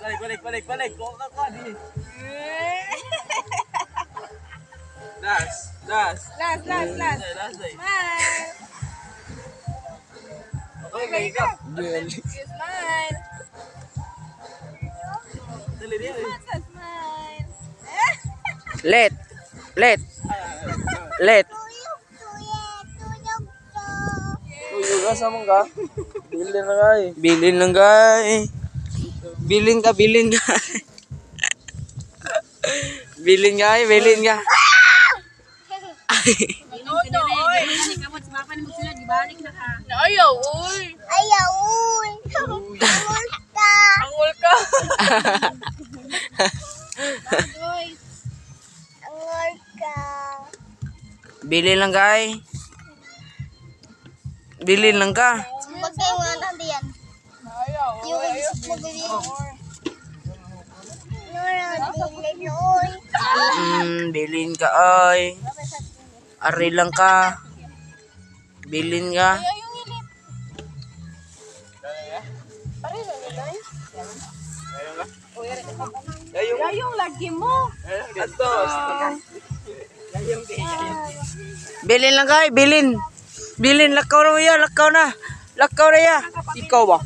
Balik, balik, balik, balik. Kuha ka, kuha di. Last, last. Last, last, last. Last, last. Smile. Okay, lagi ka. Smile. Dali, dali. Smile. Let. Let. Let. Tuyo ka sa mong ka. Bilin na kay. Bilin lang kay. Bilin ka, bilin ka. Bilin ka, eh, bilin ka. No, no, oy. Ayaw, oy. Ayaw, uy. Ka. Angol ka. Angol ka. Bilin lang kay. Bilin lang ka. Magkay mga nandi yan. Ayaw, Yung magbibig. Nora, oy. Bilin ka ay. Ari lang ka. Bilin ka. Ayaw yung ilip. Yayong. Ayong lagi mo. Atos. Bilin lang kay, bilin. Bilin, lakaw na ya, lakaw na. Lakaw na ya. Ikaw ba?